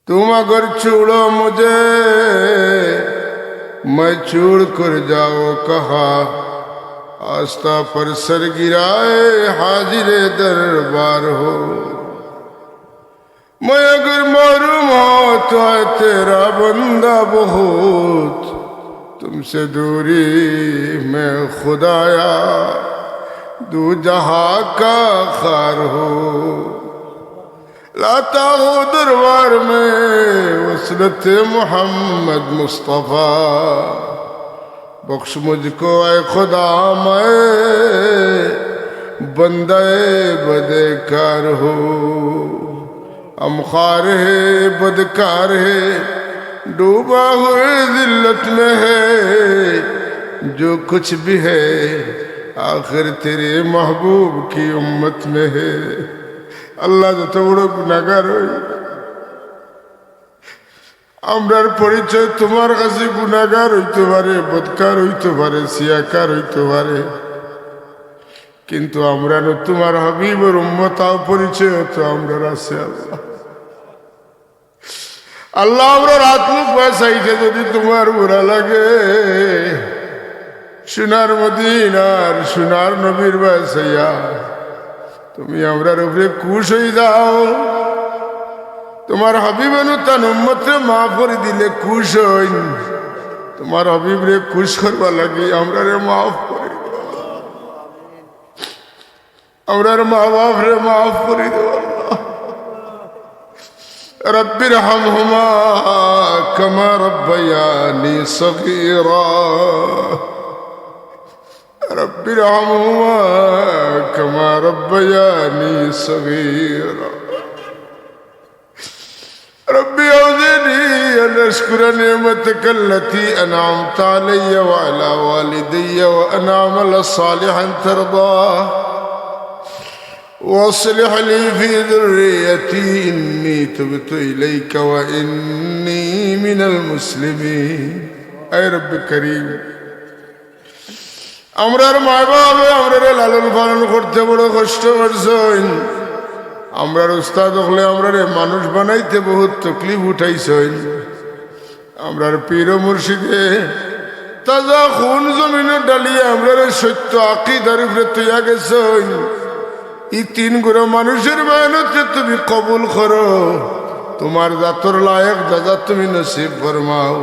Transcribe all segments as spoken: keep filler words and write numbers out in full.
तुम अगर छोड़ो मुझे, मैं छोड़ कर जाओ कहाँ, आस्था पर सर गिराए हाजिर दरबार हो। मैं अगर महरूम हो तो है तेरा बंदा बहुत, तुमसे दूरी में खुदाया दो जहाँ का खार हो। लाता हो दरबार में वसलत मोहम्मद मुस्तफ़ा, बख्श मुझको ऐ खुदा मैं बंदे बदकार हो। हम ख्वार है, बदकार है, डूबा हुए जिल्लत में है, जो कुछ भी है आखिर तेरे महबूब की उम्मत में है। আল্লাহ, যত বড় গুনাহগার অই, আমরার পরিচয় তুমার কাছে গুনাহগার অইতো পারে, বদকার অইতো পারে, সিয়াকার অইতো পারে, কিন্তু আমরারও তুমার হাবিবর উম্মত অওয়ার পরিচয় তো আমরার আছে। আল্লাহ, আল্লাহ, আমরার আত মুখ বাচাইতে যদি তুমার বুরা লাগে, সোনার মদিনার সোনার নবীর বাচাইয়া তুমি আমরার উপরে খুশ অই যাও। তুমার হাবিবে নু তান উম্মতরে মাফ করি দিলে খুশ অইন। তুমার হাবিবরে খুশ করবার লাগি আমরারে মাফ করি দেও। আমরার মা বাপরে মাফ করি দেও আল্লাহ। رب ارحمهما كما ربياني صغيرا। رب ارحمهما كما ربياني صغيرا۔ رب أوزعني أن أشكر نعمتك التي أنعمت علي وعلى والدي وأن أعمل صالحا ترضاه وأصلح لي في ذريتي إني تبت إليك وإني من المسلمين। আয় রব্বে করিম, আমরার মা বাপে আমরারে লালন পালন করতে বড় কষ্ট করছইন। আমরার উস্তাদ অকলে আমরারে মানুষ বানাইতে বহুত তকলিফ উঠাইছইন। আমরার পীর ও মুর্শিদে তাজা খুন জমিনো ঢালিয়া আমরারে সত্য আকিদার উপরে থইয়া গেছইন। ই তিন গুরা মানুষর মেহনতরে তুমি কবুল করো, তুমার জাতর লায়েক জাজা তুমি নসিব ফরমাও।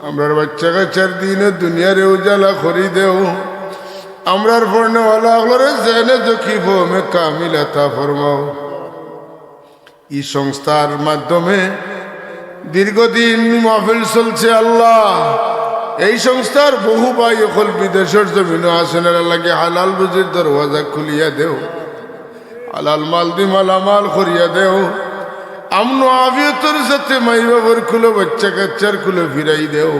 আমরার বাইচ্চা কাইচ্চার দিন ও দুনিয়ারে উজালা করি দেও। আমরার পড়নেওয়ালা অকলরে জেহেনে জকি ফহমে কামিল আতা ফরমাও। ই সংস্থার মাধ্যমে দীর্ঘদিন মাহফিল চলছে আল্লাহ। এই সংস্থার বহু ভাই অকল বিদেশর জমিনো আছইন, এরার লাগি হালাল রুজির দরওয়াজা খুলিয়া দেও। হালাল মাল দি মালামাল করিয়া দেও। আমন আফিয়তর সাথে মাই বাপর কুলো, বাইচ্চা কাইচ্চার কুলো ফিরাই দেও।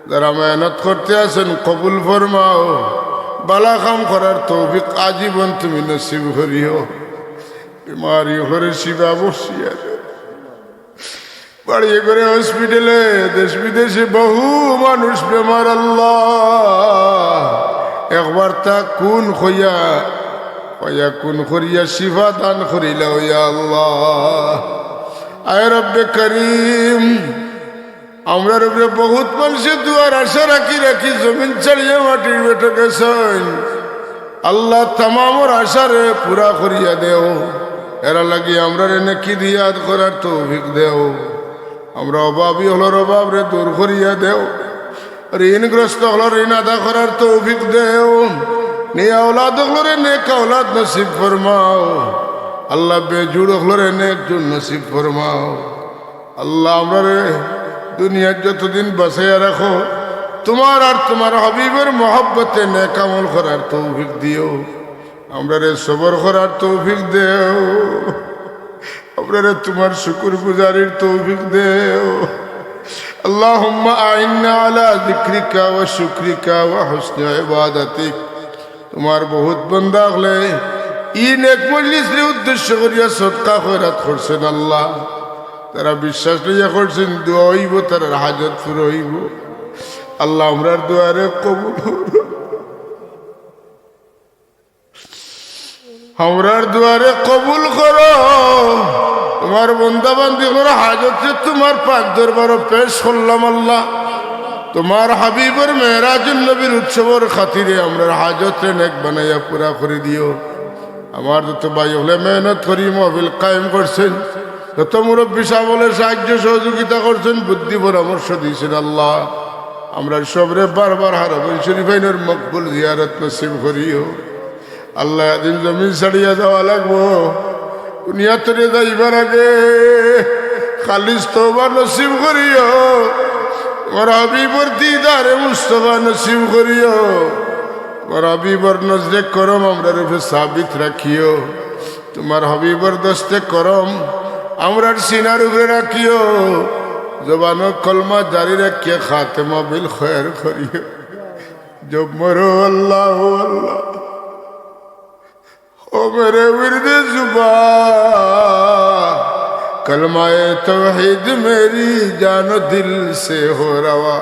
যারা মেহনত করতে আছইন কবুল ফরমাও। বালা কাম করার তৌফিক আজীবন তুমি নসিব করিও। বেমারি অকলরে শিফা বখশিয়া দেও। বাড়িয়ে ঘরে হসপিটালে দেশ বিদেশে বহু মানুষ বেমার আল্লাহ। একবার তা কুন কইয়া, কইয়া কুন করিয়া শিফা দান করিলাও ইয়া আল্লাহ। আয় রব্বে করিম, আমরার উপরে বহুত মানষে দোয়ার আশা রাখি রাখি জমিন ছাড়িয়া মাটির পেটো গেছইন। আল্লাহ, তামামর আশারে পুরা করিয়া দেও। এরার লাগি আমরারে নেকি দিয়া ইয়াদ করার তৌফিক দেও। আমরার অভাবী অকলর অভাবরে দূর করিয়া দেও। ঋণগ্রস্ত অকলর ঋণ আদা করার তৌফিক দেও। নেক আওলাদ অকলরে নেক আওলাদ নসিব ফরমাও। আল্লাহ, বেজুড় অকলরে নেক জুড় নসিব ফরমাও। আল্লাহ, আমরারে দুনিয়াত যতদিন বাঁচাইয়া রাখো, তুমার আর তুমার হাবিবর মহব্বতে নেক আমল করার তৌফিক দিও। আমরারে সবর করার তৌফিক দেও। আমরারে তুমার শুকুর গুজারির তৌফিক দেও। اللهم أعنا على ذكرك وشكرك وحسن عبادتك। তুমার বহুত বান্দা অকলে ই নেক মজলিসরে উদ্দেশ্য করিয়া সদকা খয়রাত করছইন আল্লাহ। তারা বিশ্বাস লইয়া করছইন, দোয়া অইবো, তারার হাজত পুরা অইবো। আল্লাহ, আমরার দোয়ারে কবুল করো। আমরার দোয়ারে কবুল করো। তোমার বন্দা বান্দিগুলোর হাজতরে তোমার পাক দরবারো পেশ করলাম আল্লাহ। তোমার হাবিবর মেরাজুন নবীর উৎসবর খাতিরে আমরার হাজতরে নেক বানাইয়া পুরা করি দিও। আমার যত ভাই অকলে মেহনত করি মহফিল কায়েম করছইন, যত মুরব্বি সাব অকলে সাহায্য সহযোগিতা করছইন, বুদ্ধি পরামর্শ দিছইন আল্লাহ, আমরার সবরে বারবার হারামাইন শরীফাইনর মকবুল জিয়ারত নসিব করিও। আল্লাহ, এদিন জমিন ছাড়িয়া যাওয়া লাগবো। দুনিয়া তনে যাইবার আগে খালিস তওবা নসিব করিও। তোমার হাবিবর দিদারে মুস্তফা নসিব করিও। তোমার হাবিবর নজরে করম আমরার উপরে সাবিত রাখিও। তোমার হাবিবর দস্তে করম আমরার সিনার উপরে রাখিও। জবানো কলমা জারি রাখিয়া খাতেমা বিল খয়ের করিও। জব মরো আল্লাহ, ও আল্লাহ, او میرے ورد زباں، کلمہ توحید میری جان و دل سے ہو روا۔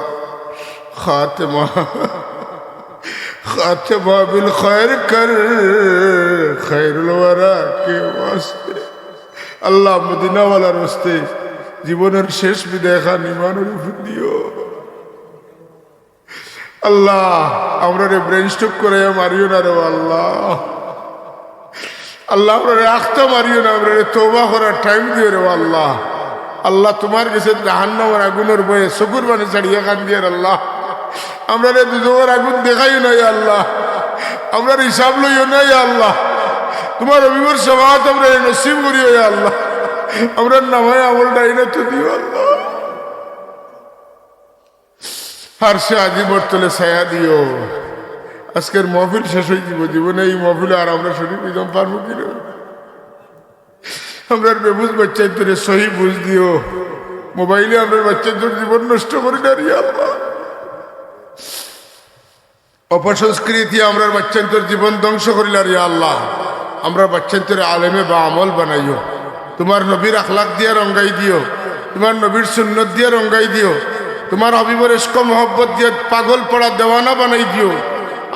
خاتمہ، خاتمہ بالخیر کر خیر الورا کے واسطے۔ আল্লাহ, মদিনাওয়ালার ওয়াস্তে জীবনর শেষ বিদায় খান ইমানর উপর দিও। আল্লাহ, আমরারে ব্রেন স্ট্রোক করাইয়া মারিও না রে আল্লাহ। আল্লাহ, আমরারে আখতা মারিও না, আমরারে তওবা করার টাইম দিও রে আল্লাহ। আল্লাহ, তোমার গেছে জাহান্নামর আগুনর ভয়ে চকুর পানি ছাড়িয়া কান্দিয়ার আল্লাহ। আমরারে দুজখর আগুন দেখাইও না ইয়া আল্লাহ। আমরার হিসাব লইও না ইয়া আল্লাহ। তোমার হাবিবর শাফাআত আমরারে নসিব করিও ইয়া আল্লাহ। আমরার নামায়ে আমলটা ইনাত দিও আল্লাহ। আরশে আজিমর তলে ছায়া দিও। আজকের মহফিল শেষ অই যিবো, জীবনে এই মহফিলো আর আমরা শরিক অইতাম পারমু কিনা? আমরার বেবুঝ বাচ্চাইন্তরে সহি বুঝ দিও। মোবাইলে আমরার বাচ্চাইন্তর জীবন নষ্ট করিলার ইয়া আল্লাহ। অপসংস্কৃতি আমরার বাচ্চাইন্তর জীবন ধ্বংস করিলার ইয়া আল্লাহ। আমরার বাচ্চাইন্তরে আলেমে বাআমল বানাইও। তোমার নবীর আখলাক দিয়া রঙ্গাই দিও, তোমার নবীর সুন্নত দিয়া রঙ্গাই দিও, তোমার হাবিবর ইশক মহব্বত দিয়া পাগল পড়া দেওয়ানা বানাই দিও।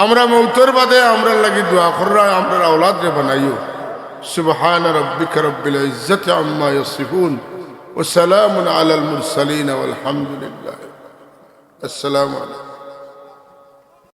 আমরা মউতর বাদে আমরার লাগি দোয়া কররা, আমরার আওলাদরে বানাইও। سبحان ربك رب العزة عما يصفون وسلام على المرسلين والحمد لله। السلام عليكم।